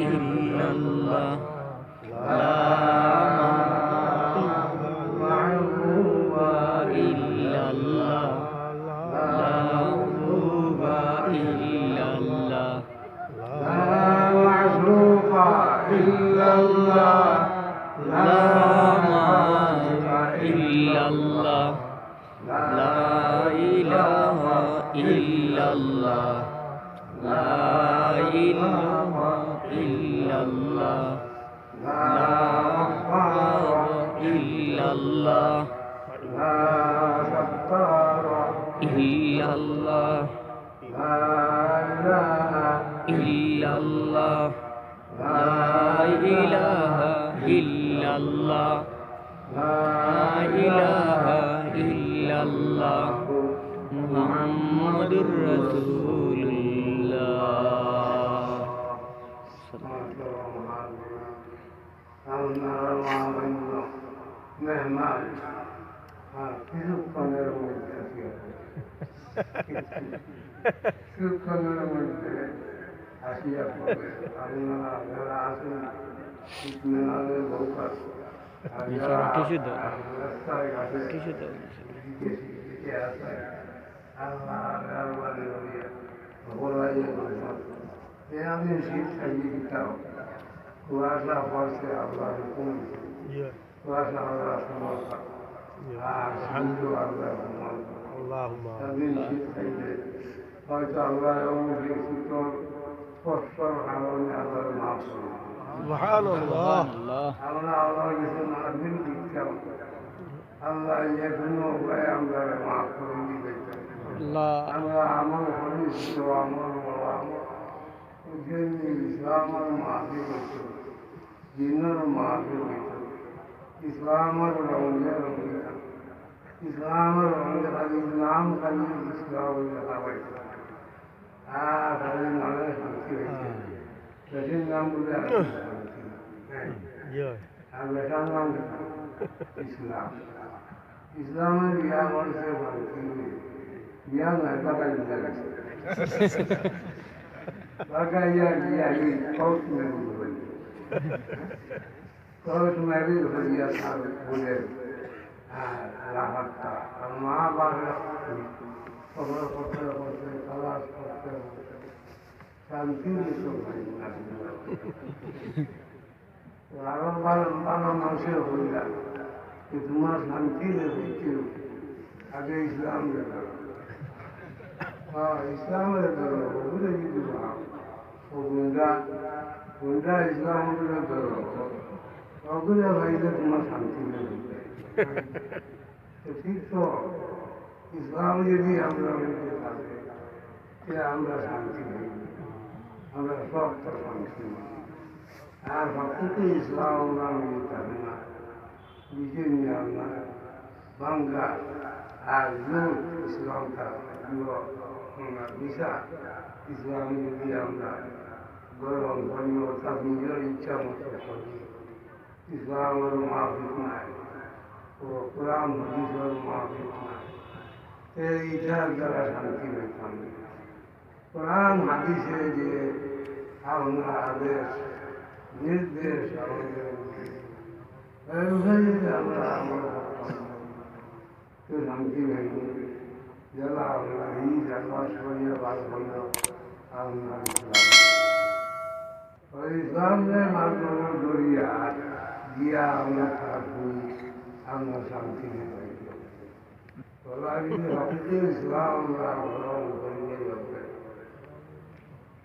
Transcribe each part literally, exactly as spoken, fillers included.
إلا الله، لا معبود إلا الله، لا مطلوب إلا الله، لا معشوق إلا الله، لا مالك إلا الله، لا إله إلا الله، لا إله إلا الله، لا غفار إلا الله، لا ستار إلا الله، لا إله إلا الله، لا إله إلا الله، لا إله إلا الله، محمد رسول الله. মেহমান, হ্যাঁ, কিছুক্ষণের মধ্যে আসিয়া পড়বে। কিছুক্ষণের মধ্যে আসিয়া পড়বে। আপনারা যারা আছেন, ইতমিনানের দরকার। আর যারা রাস্তায় ঘাটে বিদেশি, বিদেশে আছেন, আল্লাহ মেহরবানি করিয়া বলাইয়া বলবেন। এ আমি শীত খাইয়ে দিতাম। কুয়াশা পড়ছে, আল্লাহর হুকুম। জি। কুয়াশা আল্লাহর সমর্থন। জি। আর সূর্য আল্লাহর সমর্থন। আল্লাহুম্মা। আমি শীত খাইয়ে হয়তো আল্লাহ এবং শীতল স্পর্শর কারণে আল্লাহ মাফ করে। সুবহানাল্লাহ। আমরা আল্লাহর কাছে মাফ দিতাম। আল্লাহ যে কোনো উপায়ে আমরা মাফ করে দিতে চাই। আল্লাহ। আমরা আমল করি, শুধু আমল, বড় আমল। ওই জন্য ইসলামের মাফি করতে হবে, দিনের মাফি করতে হবে। ইসলামের রঙে রঙিন। ইসলামের রঙে খালি ইসলাম, খালি ইসলাম লেখা হয়েছে। আর খালি নামে শান্তি হয়েছে। হ্যাঁ। দেশের নাম বলে আর শান্তি। হ্যাঁ। জি। আর বেটার নাম ইসলাম। ইসলামে বিয়া করছে ভারতীয় মেয়ে। বিয়া নয়, বাগাই বিয়া গেছে। বাগাইয়া বিয়া এই কোর্ট ম্যারেজ হইল। কোর্ট ম্যারেজ হইয়া তার বোনের, আহ, রাহাতটা। আর মা বাবা কত কষ্ট করছে, তালাশ করতে করতে শান্তি নিত ভাই না। আরো বারো, বারো মাসে হইলা, যে তোমার শান্তি নেই, কেউ আগে ইসলাম রে ধরো। হ্যাঁ, ইসলাম রে ধরো, ওগুলো যদি ভাব, ও গুন্ডা, গুন্ডা ইসলাম রে ধরো, ওগুলো ভাইলে তোমার শান্তি নেই। তো ঠিক তো, ইসলাম যদি আমরা বুঝতে পারি, যে আমরা শান্তি নেই, আমরা সব তো শান্তি নেই। আর হকিতে ইসলাম আমরা বুঝতে পারি না, বুঝে নিয়ে আমরা বাঙ্গা আর জোর ইসলামটা পুরো আমরা মিশা ইসলাম যদি আমরা গ্রহণ করি, অর্থাৎ নিজের ইচ্ছা মতো করি, ইসলামের মাফিক নাই, ও কোরআন হাদিসের মাফিক নাই। এইটার দ্বারা শান্তি পেতাম না। কোরআন হাদিসে যে আপনার আদেশ, নির্দেশ আমাদের, এই অনুযায়ী যদি আমরা আমল করতাম, তো শান্তি নেই। যারা আমরা এই জায়গা সরিয়ে বার করল, আমরা ইসলাম। ওই ইসলামে মাধ্যমে দরিয়া দিয়া আমরা থাকি, আমরা শান্তি পাই। ওরা যদি হকিতে ইসলাম আমরা গ্রহণ করিয়ে যাবে।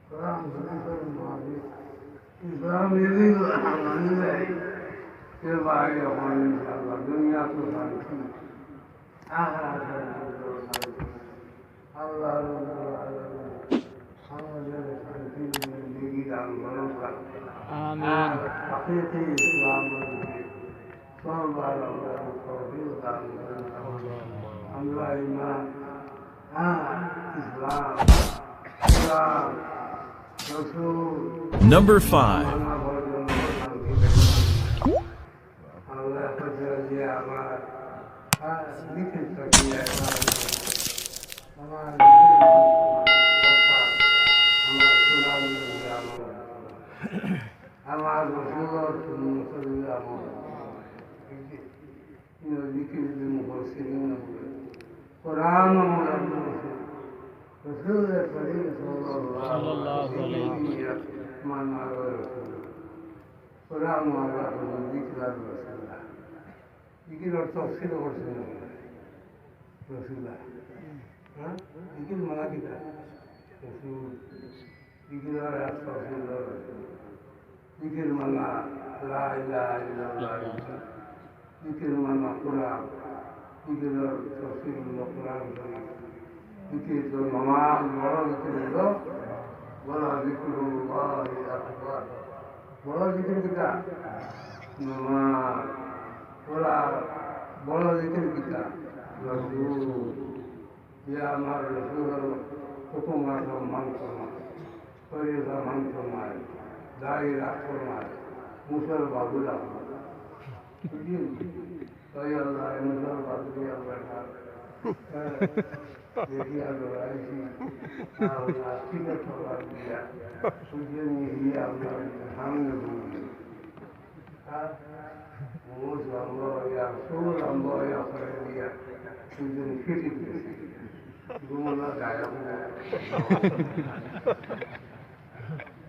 কোরআন হাদিসের মোতাবেক ইসলাম যদি মানি যায়, সে বাইরে এখন ইনশাআল্লাহ দুনিয়া তো শান্তি, আখিরাত শান্তি। আল্লাহ রাব্বুল আলামিন আমাদের শান্তি জিন্দেগি দান করুন। আমিন। আর হাকিকি ইসলাম বুঝতে সবার আমরা তৌফিক দান করুন। আমরা ইমান, হ্যাঁ, ইসলাম, ইসলাম, রসুল, Number five. মানা পর্যন্ত শান্তি। আল্লাহ কইছে যে আমার, হ্যাঁ, লিখিত কি আমার, আমার, আমার কোরআন অনুযায়ী আমল। আমার রসুলর সুন্নতর আমল। এই যে, ইনো জিকির বিল মুফাসসিরিন বলে, কোরআন আমল আর রসুল, রসুল করিম সাল্লাল্লাহু আলাইহি ওয়াসাল্লাম। কোরআন আর রসুল, জিকির আর রসুল। জিকির অর্থ তফসির করছেন রসুল্লাহ। হ্যাঁ? জিকির মানা কিতা? রসুল। জিকির আর এক তফসির রসুল। জিকির মানা লা ইলাহা ইল্লাল্লাহ। জিকির মানা কোরআন। জিকির আর তফসির হলো কোরআন শরীফ। জিকির তো নামাজ, বড় জিকির হলো, ওয়ালা যিকরুল্লাহি আকবার। বড় জিকির কিতা? নামাজ। ওরা বড় জিকির কিতা? রসুল। ইয়া আমার রসুলর হুকুম আর সম্মান করমা, শরীয়ত আর মান করমা, দাড়ি রাখ করমা, মুসল বাবু রাখো। বুঝলি? তাই আল্লাহ, মুসল বাবু আল্লাহ। দেখি আর আইসি। আল্লাহ, ঠিক আছে, আল্লাহ দিয়া। বুঝলি? ইয়া আল্লাহ, সামনে বলবি। আর মুখ লম্বা হইয়া, চুল লম্বা হইয়া করে দিয়া, দুজন ফিটি দিয়েছে। ঘুমোনা গায়ে ঘুমো।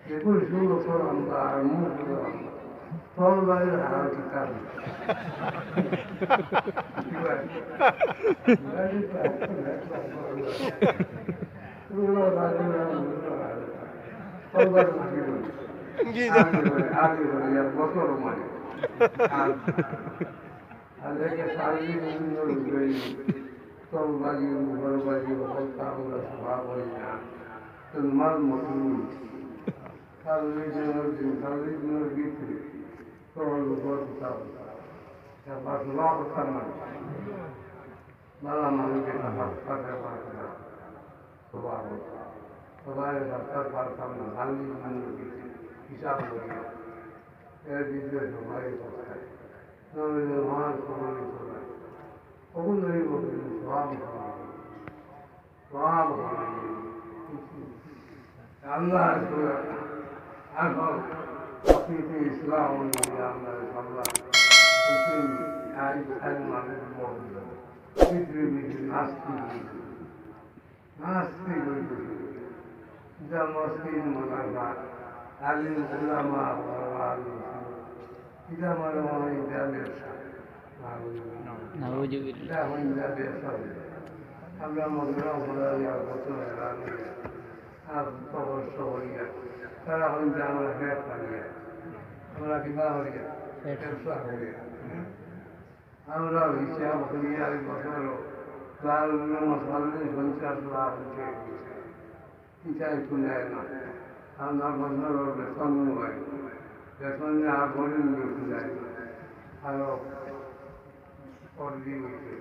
দেখুন, চুল তো লম্বা আর মুখ তো লম্বা। তল বাড়ির হাল কি কাজ? চুল বাড়ির হাল, মুখ বাড়ির হাল। তল বাড়ির হাল কি কাজ? জি, জি। আগে করে, আগে করে, এক বছর মানে। আর, আর একে সারাদিন বিভিন্ন রূপে তলবাজি, উপরবাজি, হত্যা, আমরা স্বভাব হই না। তো মাল মতলুব। সারাদিন, সারাদিন ভিতরে তল উপর উঠা হতো। তা বাসনা হত্যা মানে। বালা মানুষকে কথা কথা কথা। সবার, সবার রাস্তার পার সামনে বাঙালি মানুষ হিসাব করি। এর ভিতরে সবাই কোথায়? তাহলে আমার সমানে সবাই। কখন ধরে বলবেন, সব সমানে। সব সমানে। আল্লাহ আসল প্রকৃতি ইসলাম অনুযায়ী আমরা সবাই। আজ, আজ মানুষ বলবে, পৃথিবীর নাস্তিক। নাস্তিক হইতেছে। ইটা মসজিদ, মাদ্রাসা, আলিম, উলামা, ওলামা, আলিম। ইটা মনে হয় ইটা ব্যবসা। নাউজুবিল্লাহ। ইটা হয় ইটা ব্যবসা। আমরা মনে হয় আমরা ইয়া করতে হয়, আর কবর সবর ইয়া। তারা হয় যে আমরা ব্যবসা নিয়ে। আমরা কিনা করি? ব্যবসা করি। আমরা হিসাব করিয়া এই বছর চার গুণ চল্লিশ পঞ্চাশ লাখ উঠে গেছে। ইটাই কুলায় না। আমরা বছর বেতন হয়। বেতন আর গরিব কুলায় না। আরো পর দিন হইতে।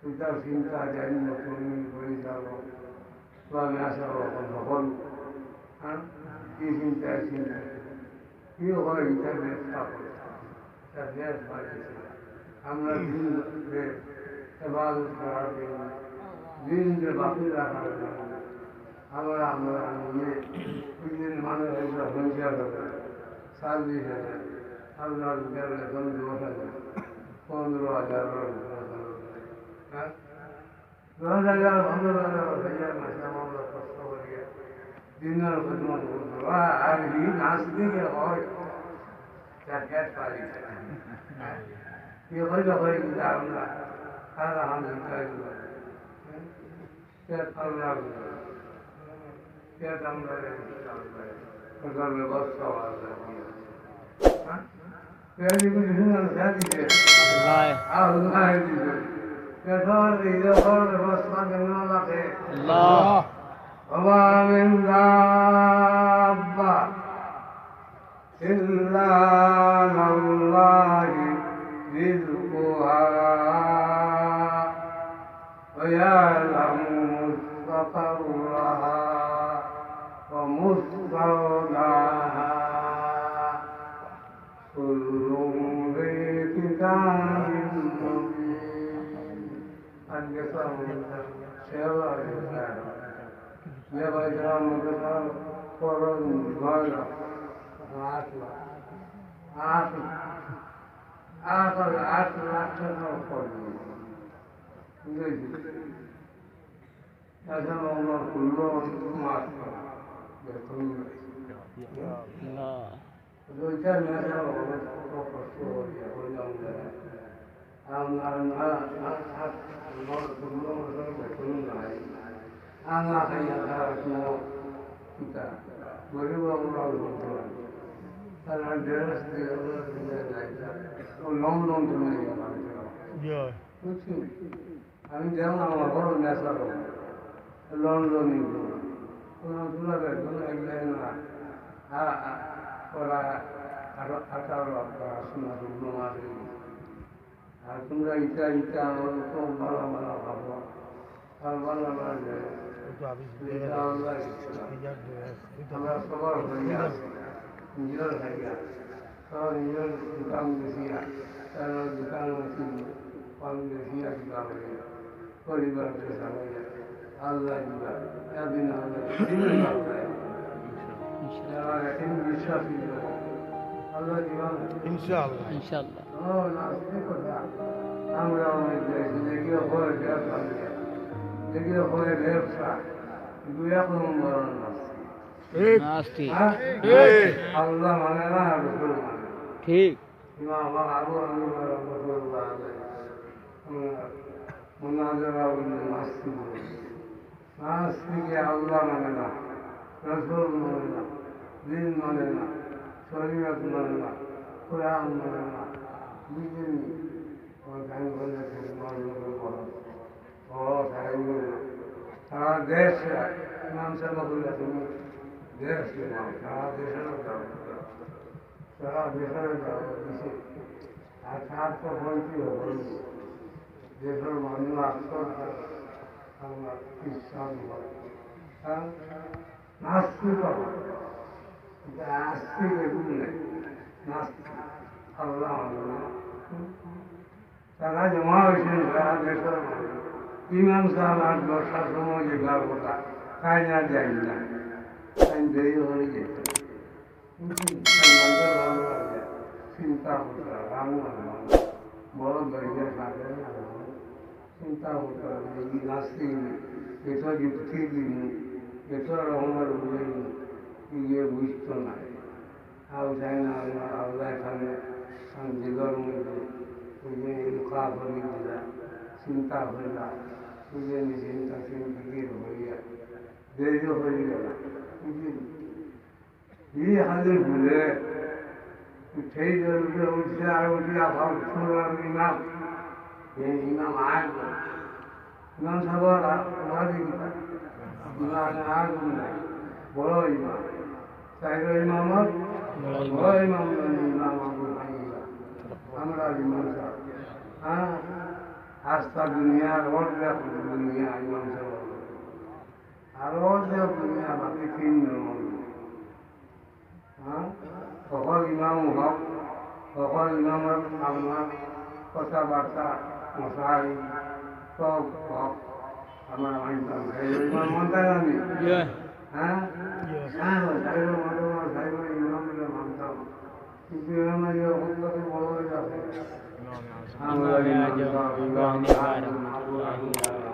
ইটা চিন্তা যায় না, কোনদিন করে যাব। তো আমি আশা করব, তখন, হ্যাঁ, কি চিন্তায় চিন্তা। কি হয়, ইটা ব্যবসা করে। ইটা ব্যবসা করে। আমরা দিন রাতে ইবাদত করার জন্য, দিন যে বাকি রাখার জন্য, আমরা, আমরা নিয়ে, ওই দিন মানুষ একবার পঞ্চাশ হাজার, চল্লিশ হাজার, আপনার বেতন দশ হাজার, পনেরো হাজার, হ্যাঁ? দশ হাজার, পনেরো হাজার, ভাইয়া, মাসে আমরা কষ্ট করিয়া দিনের খেদমত করতে। আর এই নাস্তিকে হয়, তা পেট পালি। কি হইলে হয়, কিন্তু আমরা তারা আমাদের চাই না। পেট পাল্লা, পেট আমরা, ওটার ব্যবস্থা আছে। হ্যাঁ? পেট যদি শুনে না দিছে, আল্লাহ। আল্লাহ দিছে। পেটর এই রকম ব্যবস্থা কেন লাগে? আল্লাহ। وما من دابة إلا على الله رزقها ويعلم مستقرها ومستودعها كل في كتاب مبين. আজকে তো আমাদের সেবা হয়ে যায়। যে ভাই গ্রাম মধ্যে তার পরম ভালো। আর আট, আট, আট লাখ টাকা খরচ হয়েছে। বুঝেছি? এখন আমার ষোলো মাস বেতন নাই। না। দুইটা মাসে অনেক কষ্ট করি, এখন আমরা আমরা না, না, না, আমার ষোলো মাসের বেতন নাই। আমরা খাইয়া খাওয়া কোনো চিন্তা। গরিব আমরা অল্প করতে পারি। তারা দেশ দিয়ে ওরা ফিরে যায়। ও লন্ডন তো নেই আমার। ইয়া। বুঝছি? আমি দেখলাম আমার বড় নেশা করবো। লন্ডন নিয়ে কোনো তুলা বেতন এক যায় না। আর, আর, ওরা আরো আঠারো আপনার শোনা শুকনো মাছ হয়ে গেছে। আর তোমরা ইটা, ইটা, আমার তো ভালো, ভালো ভাবো। আর ভালো লাগে। ওই তো আবিস এটা আল্লাহর ইচ্ছা। এই যার দোয়া আছে। ওই তো আমরা সবার হয়ে আছি। নিজের হয়ে আছি। সবার নিজের দোকান বেশি আছে। তারা দোকান আছে, পান বেশি আছে, তাহলে পরিবার বেশি হবে। আল্লাহ দিবা, একদিন আল্লাহ দিবা। যারা এখন বিশ্বাসী, আল্লাহ দিবা। ইনশাআল্লাহ। ইনশাআল্লাহ। ও, নাস্তিক কথা। আমরা অনেক দেশে দেখি হয় ব্যবসা, দেখি হয় ব্যবসা, কিন্তু এক নম্বর নাস্তিক। ঠিক। নাস্তিক। হ্যাঁ? ঠিক। আল্লাহ মানে না, রসুল মানে না। ঠিক। ইমাম আবু হানিফা রহমতুল্লাহ আলাইহি, ওনার মুনাজারা উনি নাস্তিক বলেন। নাস্তিকে আল্লাহ মানে না, রসুল মানে না, দিন মানে না, শরীয়ত মানে না, কোরআন মানে না, বুঝলেন? ও তাই বলে, "তোমার লোকের বড়।" ও তাই বলে, সারা দেশ, ইমাম সাহেব বলে, "তুমি দেশ ইমাম, সারা দেশের দাও, সারা দেশের দাও দিছে।" আর তার তো বলতে হবে, দেশের মানুষ আশ্চর্য, আমরা খ্রিস্টান হয়। হ্যাঁ? নাস্তিক হবে। কিন্তু আস্তিক এগুলো নেই। নাস্তিক। আল্লাহ হবে না। তারা জমা হয়েছেন সারা দেশের মানুষ। ইমাম সাহেব আর দশটার সময় যে গল্পটা, তাই না যাই না। তাই দেরি হয়ে যেত। কিন্তু তাই মনটা ভালো লাগে। চিন্তা করতে হয়, রাম রাম। বড় দরিদ্র থাকে না। চিন্তা করতে হবে, এই নাস্তিক, এটা কি ঠিক দিন, এটা রহমান বুঝে, ইয়ে বুঝতো না। আর চাই না, আল্লাহ, আল্লাহ এখানে, আম, দিলর মধ্যে, ওই যে এই কাপড় দিলা, চিন্তা হইলা, ওই যে আমি চিন্তা চিন্তা কি হইয়া, দেরি হয়ে গেল, বুঝলি? এই হাদিস বলে, সেই জরুরি উঠছে আর উঠে আবার শুনলাম ইমাম, এই ইমাম আগ, ইমাম সাহেব আর ওয়াজি কিতা? ইমাম আগ নাই, বড় ইমাম। চাইরো ইমামত বড় ইমাম, ইমাম আবু হানিফা। আমরা ইমাম সাহেব। হ্যাঁ, আস্তা দুনিয়ার অর্ধেক দুনিয়া ইমাম সাহেব। আর অর্ধেক দুনিয়া বাকি তিন জন। হ্যাঁ? সকল ইমাম হক, সকল ইমামর আপনার কথাবার্তা, মশাই, সব হক। আমরা মানতাম, এই ইমাম মানতাম না আমি। ইয়ে। হ্যাঁ? ইয়ে। হ্যাঁ, সাহেব মানতাম, সাহেব ইমাম বলে মানতাম। কিন্তু ইমাম এই রকম কথা বলা যাবে। আমরা ইমাম মানতাম, ইমাম মানতাম।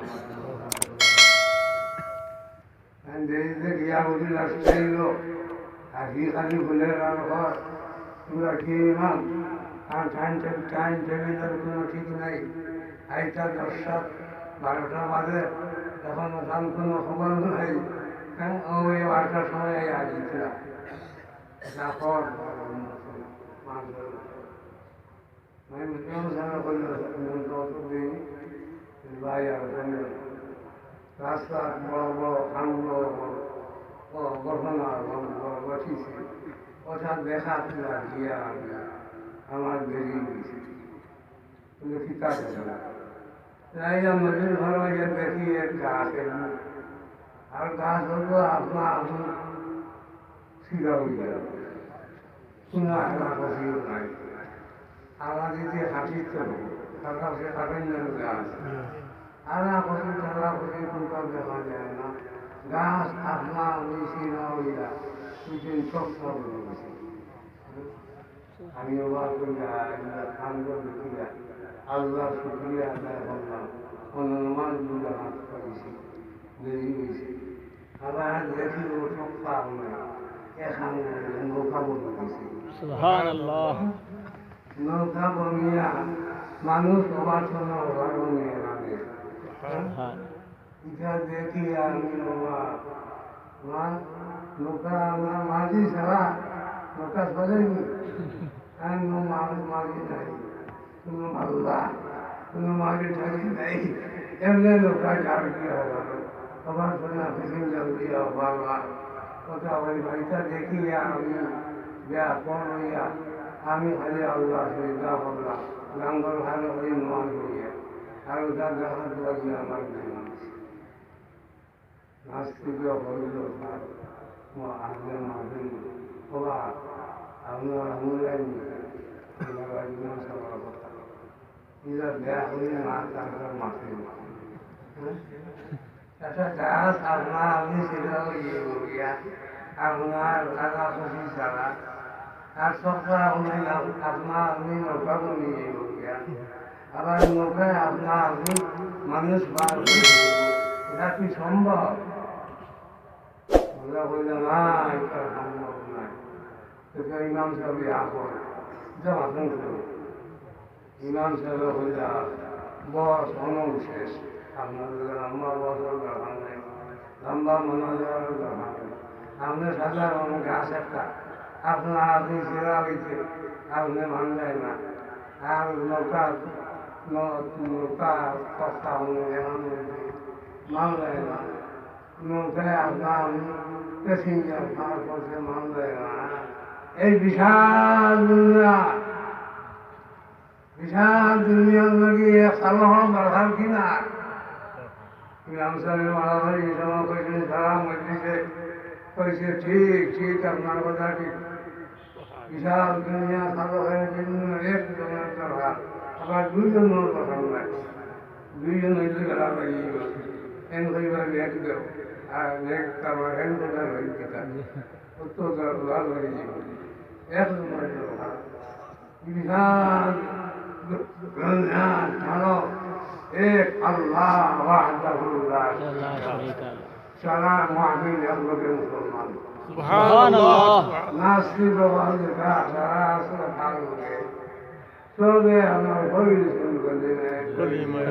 আমি দেরিতে গিয়া বলি, "লাস্ট আইলো।" আর কি খালি বলে, "রাম ঘর, তোমরা কি ইমাম?" আর টাইম টেবিল, টাইম টেবিলের কোনো ঠিক নাই। আইতা দশটা, বারোটা বাজে, এখন তার কোনো খবর নাই। হ্যাঁ, ওই বারোটার সময় আই আসছিলাম। এটা খবর, মানুষ আমি বুঝলাম, স্যার, বললো, "মন তো অত নেই, ভাই, আর ওখানে রাস্তা বড় বড়, খান বড় বড়, ও, ঘটনা বড় বড় ঘটিছে, ওটা দেখা তুলা গিয়া আমি, আমার দেরি হয়েছে।" বলে, "কিতা দেখা?" তাই নদীর ঘর হইয়া দেখি এক গাছ, এমনি। আর গাছ হলো আপনা আপনি সিধা হইয়া গেল। কোনো আগাছাও নাই। আগাছা যদি হাঁটিত, আগাছা হাঁটেন না গাছ। আগাছা, আগাছা কোনটা দেখা যায় না। গাছ আপনা আপনি সিধা হইয়া দুজন চক্র হয়ে গেছে। অবাক অইয়া, ইলা কাণ্ড দেখিয়া আল্লাহর শুকরিয়া আদায় করলাম। অন্য নমাজ পড়িয়া মাফ পাইছি, দেরি অইছে। আবার দেখি ও সব পাও না, এখন নৌকা বমি গেছে। সুবহানাল্লাহ। নৌকা বমিয়া মানুষ অবার সময় অবার বমিয়া লাগে। হ্যাঁ। ইটা দেখি আমি বাবা, মা, নৌকা আমার মাঝি ছাড়া নৌকা চলেনি। আমি মাঝি নাই, কোনো আল্লাহ, কোনো মাঝি টাঝি নাই। এমনি নৌকা যার কি হবে? আবার সোনা ফিশিং জল দিয়া বাবা, ওটা ওই বাড়িটা দেখিয়া আমি বেয়াকুল অইয়া, আমি খালি আল্লাহ সজদা করলাম, লাঙ্গল ভালো করে নোয়াজ হইয়া, আর ওটা দেখার দোয়া দিয়ে আমার জীবন। নাস্তিক হইল, স্যার, ও আনলে মাহফিল, ওবা, আপনারা মূল্যায়ন, আপনারা ইমান সবার কথা। এরা বেয়া হইলে না, তারপর মাহফিল। হ্যাঁ? একটা গাছ আপনার আপনি সেটা ইয়ে করিয়া, আপনার কাদা খুশি ছাড়া, আর সবটা আপনি আপনার আপনি নৌকা বনিয়ে করিয়া, আবার নৌকায় আপনার আপনি মানুষ বার করে, এটা কি সম্ভব? আমরা বললাম, না, এটা সম্ভব নয়। তো ইমাম সাহেব ইয়া করে, এটা মাথায় করে। ইমাম সাহেব কইলা, "বস, অনল শেষ। আপনার লগে লম্বা বসর দরকার নাই, লম্বা মোনাজারর দরকার নাই। আপনি সাধারণ গাছ একটা, আপনার আপনি ছিড়া হইছে, আপনি মানলেন না। আর নৌকা, ন-, নৌকা তক্তা হইছে, এমন হইছে, মানলেন না। নৌকায় আপনার প্যাসেঞ্জার পার করতে মানলেন না।" এই বিশাল দুনিয়া, বিশাল দুনিয়ার লাগি এক সালহ দরকার কি না? ইমাম সাহেব মারামারি এই সময় কইছেন, সারা মসজিদে কইছে, "ঠিক, ঠিক, আপনার কথা ঠিক।" বিশাল দুনিয়া সালহের জন্য একজনের দরকার, আবার দুইজনের দরকার নাই। দুইজন হইলে বেলা লাগিয়ে গেল। এন কইবার লেখ দেও, আর লেখ তারপর এন কইবার হইতে থাকে। উত্তর দরকার লাগিয়ে গেল। একজনের দরকার। বিশাল দুনিয়া ছাড়ো, এক আল্লাহ ওয়াহদাহু লা শারীকা লাহু। সারা মুমিন এক লগে মুসলমান। সুবহানাল্লাহ। নাস্তিক বাবা যেটা সারা আছে ভালো লাগে। সবে আমার হরি শুরু করে দেবে। কলিমা লা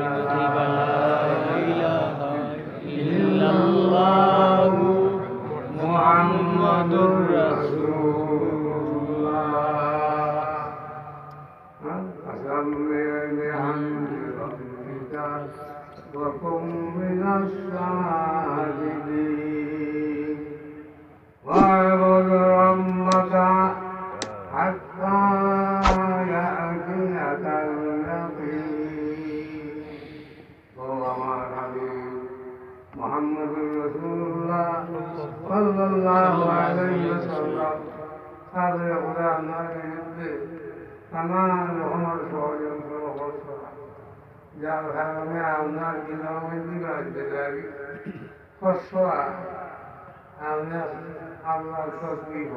ইলাহা ইল্লাল্লাহু মুহাম্মাদুর রাসূলুল্লাহ। فصل لحمد ربك وكن من الساجدين واعبد ربك حتى يأتيك اليقين। ও আমার হাবিব মুহাম্মদুর রাসূলুল্লাহ সাল্লাল্লাহু আলাইহি ওয়াসাল্লাম, কাফের গুলো আপনার বিরুদ্ধে নানান রকমের ষড়যন্ত্র করছে, যার কারণে আপনার দিনের মধ্যে বেজারি কষ্ট আর আপনার আল্লাহর তসবিহ।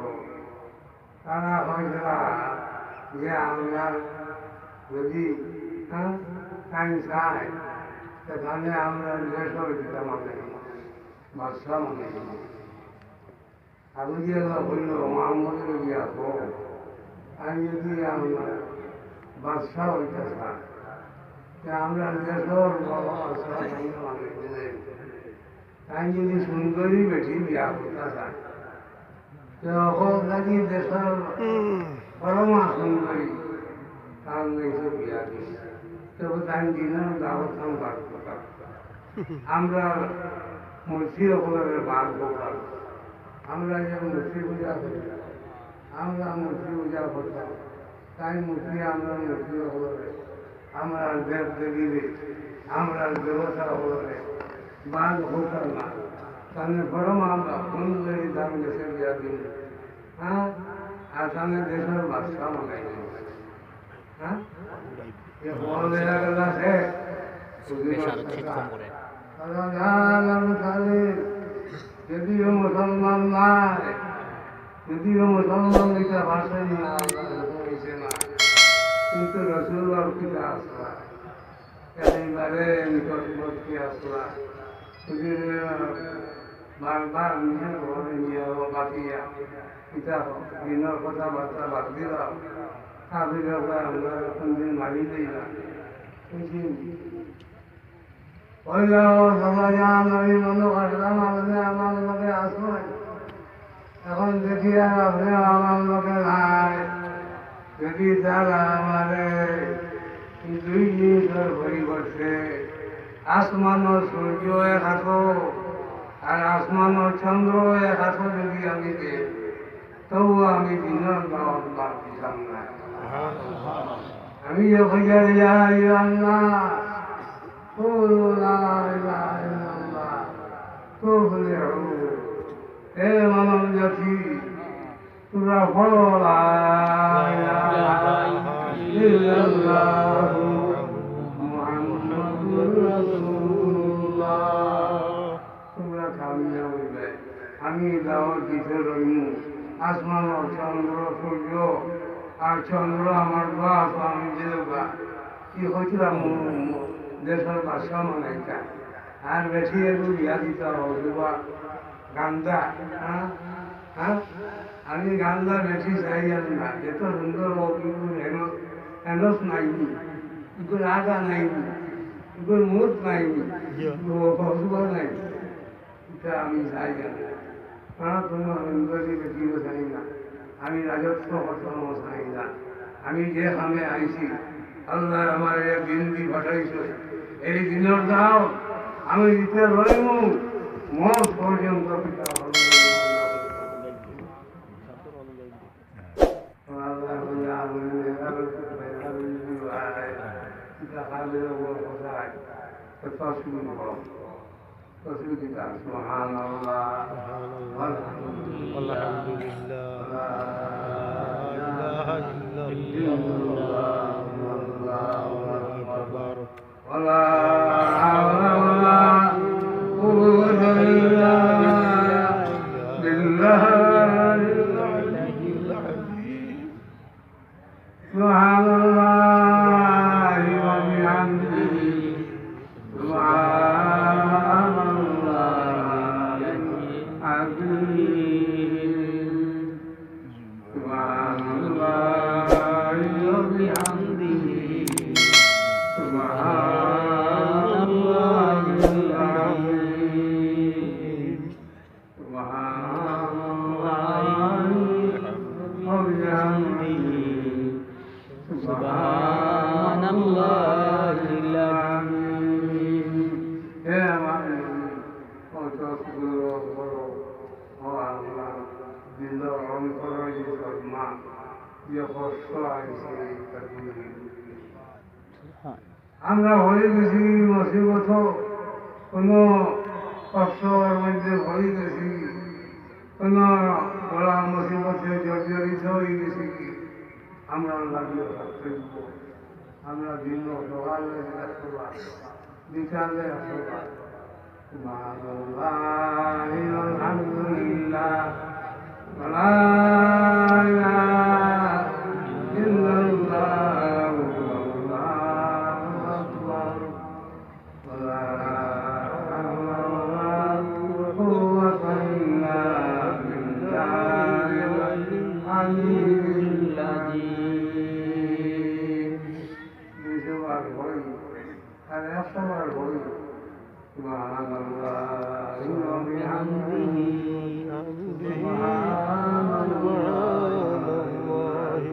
তারা কইতরা যে আমরা যদি, হ্যাঁ, তাইন চাই, তাহলে আমরা দেশর পিতা মানে, বাদশা মানে। আবু জেহেল কইল, "মোহাম্মদ নবী আপো, আমি যদি আমরা বাদশা হইতে চাই, তে আমরা দেশর বড় বাদশা মানে।" তাই যদি সুন্দরী বেটি বিয়া করতে চায়, তো অকল যদি দেশর পরমা সুন্দরী তার মেয়েকে বিয়া দিই, তবে তাই দিনের দাওয়াত খান বার করতাম। আমরা মূর্তি অকলের বার করতাম। আমরা যে মূর্তি পূজা করি, আমরা মূর্তি পূজা করতাম। তাই মূর্তি, আমরা মূর্তি অকলরে, আমরা দেব দেবীরে, আমরা দেবতা অকলরে বাদ করতাম না। তাহলে বরং আমরা কোন দেবী দান দেশে বিয়া দিন, হ্যাঁ? আর তাহলে দেশর বাদশা বানাই দিন, হ্যাঁ? এ বড় দেখা গেল আছে, বেশ আরো ঠিক কম করে। তাহলে আর আমি তাহলে যদিও মুসলমান নাই, যদিও মুসলমান এটা ভাষা নিয়ে আলোচনা হয়েছে না, কিতা আসলা, একেবারে নিকটবর্তী আসলা। যদি বারবার নিজের ঘরে নিয়ে বাঁচিয়া কিতা দিনের কথাবার্তা বাদ দিলাম, কাফির হকলে আমরা কোনদিন মারি দিই না। বুঝলি? ওই যাও, চলে যান, আমি মনে করলাম আপনি আমার লগে আছেন। এখন দেখি আর আপনি আমার লগে নাই। যদি তারা আমারে দুই জিনিসের পরিবর্তে আসমানর সূর্য এক হাতো আর আসমানর চন্দ্র এক হাতো যদি আমি দেই, তবু আমি দিনের দাওয়াত বাদ দিতাম না। আমি যে কইয়ার ইয়া আইয়ুহান নাস, কুলু লা ইলাহা ইল্লাল্লাহ, তুফলিহু। হে মানব জাতি, তোমরা পড়ো লা ইলাহা ইল্লাল্লাহু মুহাম্মাদুর রাসূলুল্লাহ। তোমরা কামিয়াব অইবে। আমি দাওয়াত দিতে রইমু। আসমানর চন্দ্র, সূর্য আর চন্দ্র আমার দোয়া তো আমি দিলাম। কি কইছিলাম, দেশর বাদশা বানাইতা। আর বেটি এগু বিয়া দিতা অইবা গান্দা, হ্যাঁ? হ্যাঁ? আমি গান্দা বেটি চাইয়ার না। যত সুন্দর অউক, কিন্তু হেনস, হেনস নাইনি। কিন্তু রাগা নাইনি। কিন্তু মুখ নাইনি। কিন্তু অসুবা নাই। ইটা আমি চাইয়ার না। হ্যাঁ, কোনো হিন্দুরি বেটিও চাই না। আমি রাজত্ব কখনো চাই না। আমি যে কামে আইছি, আল্লায় আমারে এক দিন দি পাঠাইছে। এই দিনের দাওয়াত আমি দিতে রইমু, মউত পর্যন্ত পিতা হবে। আল্লাহ বলে, আমি এবার পিতা খাবে ওর কোথায়? তো তসবিহ পড়ো। তসবিহ কিতা? সুবহানাল্লাহ। সুবহানাল্লাহ। والحمد لله। والحمد لله। ولا إله إلا الله। والله أكبر। ولا حول ولا قوة إلا بالله العلي العظيم. سبحان الله وبحمده. سبحان الله العظيم. سبحان الله وبحمده. سبحان الله العظيم. سبحان الله وبحمده. سبحان الله العظيم. হে আমার নবী, কত সুন্দর বড়, ও আল্লাহ, দিলর অন্তরে যে সম্মান, যে কষ্ট আইছে, তা দূর অইল। আমরা পড়ি গেছি মুসিবত, কোনো কষ্টর মধ্যে পড়ি গেছি, কোনো বড় মুসিবতে জর্জরিত অই গেছি, আমরা লাগিয়ে থাকতে দিব। আমরা দিন সকালে আসবা, বিকালে আসবা। سبحان الله والحمد لله ولا إله إلا الله والله أكبر ولا حول ولا قوة إلا بالله العلي العظيم. দুইশো বার পড়ি, আর একশো বার পড়ি। سبحان الله وبحمده. سبحان الله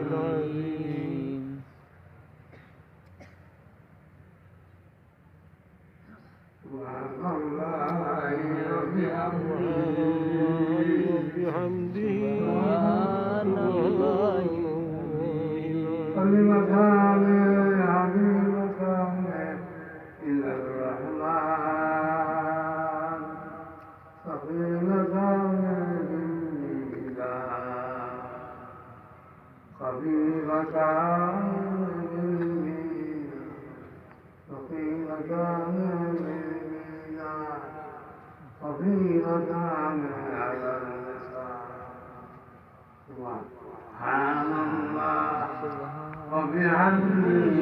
العظيم. سبحان الله وبحمده. سبحان الله العظيم. كلمتان حبيبتان إلى الرحمن ثقيلتان في الميزان خفيفتان في الميزان ثقيلتان في الميزان خفيفتان على اللسان. سبحان الله وبحمده. بحمده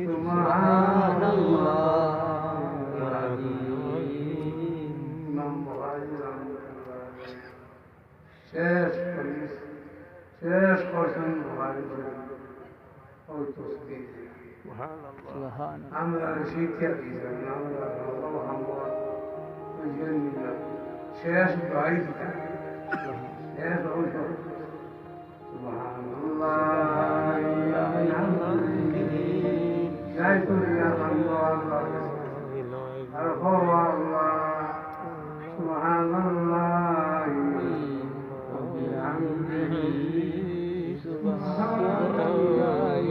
سبحان الله العظيم. ইমাম বুখারী রহমতুল্লাহ শেষ হাদিস, শেষ করছেন বুখারী শরীফ, ওই তসবিহ দিয়া। সুবহানাল্লাহ। আমরা শিক্ষা দিয়েছেন, আমরা ভালো আমরা ওই জন্য শেষ দোয়াই দিতাম। শেষ অংশ। سبحان الله وبحمده. যাই করি, আলহামদুলিল্লাহ। আর হো আল্লাহ, سبحان الله وبحمده. سبحان الله.